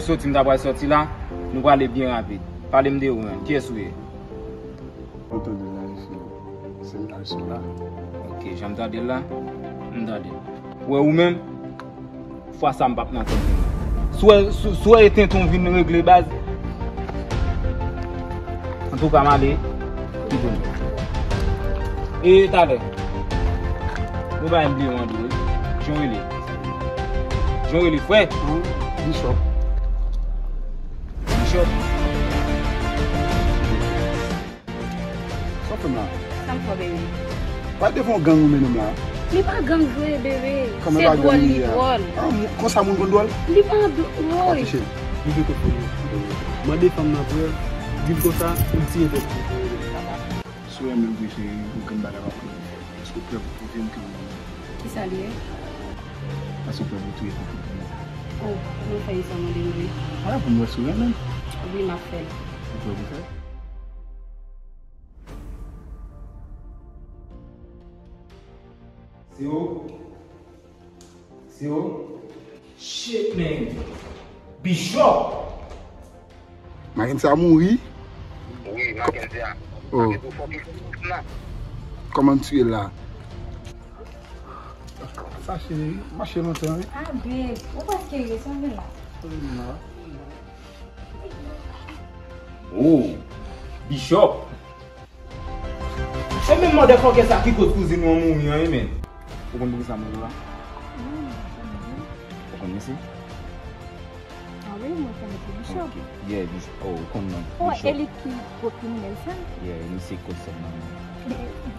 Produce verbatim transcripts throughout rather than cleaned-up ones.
Soti, m ta pral soti la, nou prale byen rapid. Pale m de ou menm, kiyès ou ye? Ou tande la, se, se Alson la. Ok, jan m tande l la, m tande l. Ou wè ou menm, fwa sa m p ap nan tenten. Si w wè, si, si w wè e tenten w vin regle baz. Antouka, m ale. Ki bon. E talè. Ou pa bliye mande wi. Jan w rele? Jan w rele, frè? Bishop. Bishop. Sa w fè m la? Sa m fè w, bebe? Pa devan yon gang ou mennen m la. Li pa gang vre, bebe. Kòman se pa gang dwòl, li ye a? Dwòl. Ah, mou-, konsa moun konn dwòl? Li pa dwòl. Woy. Atouche. Li vle kot pou li. Mande fanm nan prèv, di l konsa, pou l tiye tèt li. Si w renmen m vre, cheri, ou gen bagay w ap pwouve m. Èske w prè pou pwouve m ke w renmen m? Kisa l ye? Èske w prè pou touye tèt ou pou mwen? Oh, mwen fè sa mande m wi. Ala pou m wè si w renmen m. Wi, m ap fè l. Ou prè pou fè l? Se ou? Se ou? Shit, man. Bishop! Mackenzie a mouri? Wi, Mackenzie a. Oh. Sa se pou fòk li fè nan. Kòman m tiye l la? Sa cheri, mache lontan wi. Ah, babe, ou prèske rive, sa vin la. Sa vin la. Oh, Bishop! Se menm motherfucker sa ki koz kouzin ou an mouri an, wi, men. Ou konn poukisa m rele w la? Ou konn mesye? Ah wi, mwen konn mesye Bishop. Ok. Yeah, Bishop. Oh, ou konn non. Oh, Bishop. E li ki gwo kriminèl sa? Yeah, misye koz sèm nan.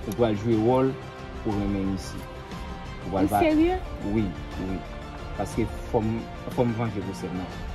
Ou pral jwe wòl pou renmen misye. Ou pral... Ou serye? Wi, wi. Paske fò m, fò m vanje pou sèm nan.